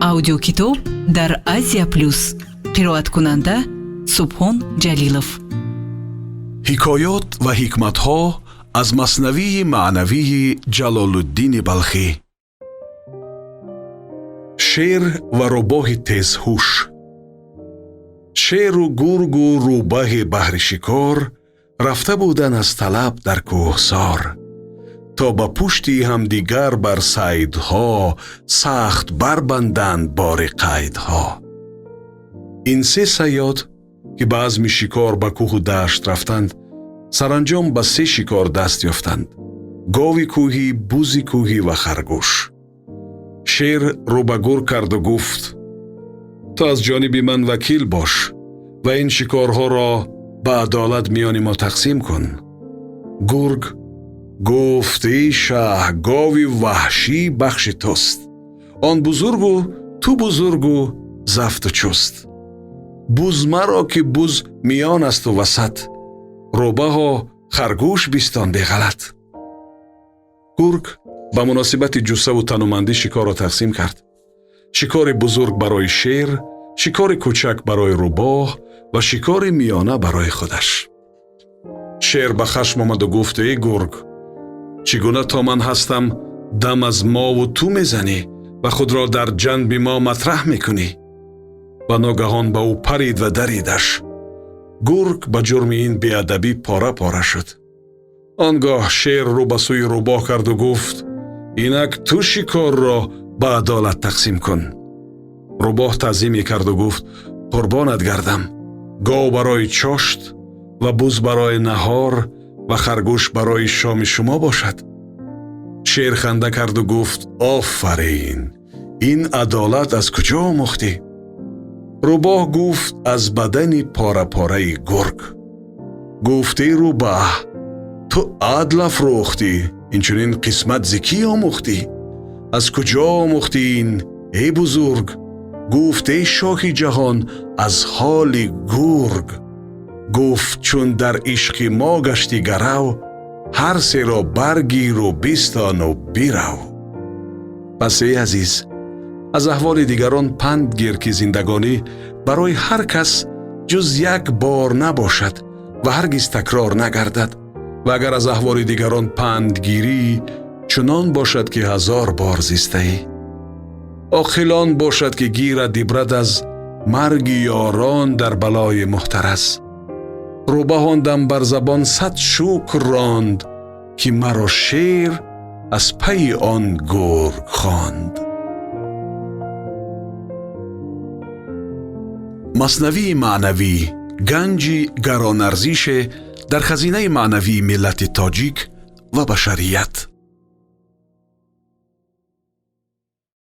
Аудиокитоб дар Азия Плюс. Қироаткунанда Субҳон Ҷалилов. Ҳикоёт ва ҳикматҳо аз Маснавии маънавии Ҷалолуддини Балхӣ. Шер ва рӯбоҳи тезҳуш. Шеру гургу рӯбаҳи баҳри шикор рафта буданд аз талаб дар кӯҳсор, то ба пушти ҳамдигар бар сайдҳо сахт барбанданд бори қайдҳо. Ин се сайёд, ки ба азми шикор ба кӯҳу дашт рафтанд, саранҷом ба се шикор даст ёфтанд: гови кӯҳӣ, бузи кӯҳӣ ва харгӯш. Шер рӯ ба гург карду гуфт: «Ту аз ҷониби ман вакил бош ва ин шикорҳоро ба адолат миёни мо тақсим кун». Гург гуфт: «Эй шаҳ, гови ваҳшӣ бахши туст, он бузургу ту бузургу зафту чуст. Буз маро, ки буз миён асту васат, рӯбаҳо харгӯш бистон беғалат». Гург ба муносибати ҷуссаву танумандӣ шикорро тақсим кард: шикори бузург барои шер, шикори кӯчак барои рӯбоҳ ва шикори миёна барои худаш. Шер ба хашм омаду гуфт: «Эй гург, чӣ гуна то ман ҳастам дам аз мову ту мезанӣ ва худро дар ҷанби мо матраҳ мекунӣ?» Ва ногаҳон ба ӯ парид ва даридаш. Гург ба ҷурми ин беадабӣ пора пора шуд. Он гоҳ шер рӯ ба сӯи рӯбоҳ карду гуфт: «Инак ту шикорро ба адолат тақсим кун». Рӯбоҳ таъзиме карду гуфт: «Қурбонат гардам, гов барои чошт ва буз барои наҳор ва харгӯш барои шоми шумо бошад». Шер ханда карду гуфт: «Офарин, ин адолат аз куҷо омӯхтӣ?» Рӯбоҳ гуфт: «Аз бадани пора-пораи гург». Гуфт: «Эй рӯбаҳ, ту адл афрӯхтӣ, инчунин қисмат зи кӣ омӯхтӣ? Аз куҷо омӯхтӣ ин, эй бузург?» Гуфт: «Эй шоҳи ҷаҳон, аз ҳоли гург». Гуфт: «Чун дар ишқи мо гаштӣ гарав, ҳар серо баргиру бистону бирав». Пас, эй азиз, аз аҳволи дигарон панд гир, ки зиндагонӣ барои ҳар кас ҷуз як бор набошад ва ҳаргиз такрор нагардад. Ва агар аз аҳволи дигарон пандгирӣ, чунон бошад, ки ҳазор бор зистаӣ. Оқил он бошад, ки гирад ибрат аз марги ёрон дар балои муҳтараз. Рӯбаҳ он дам бар забон сад шукр ронд, ки маро шер аз пайи он гург хонд. Маснавии маънавӣ ганҷи гаронарзише дар хазинаи маънавии миллати тоҷик ва башарият.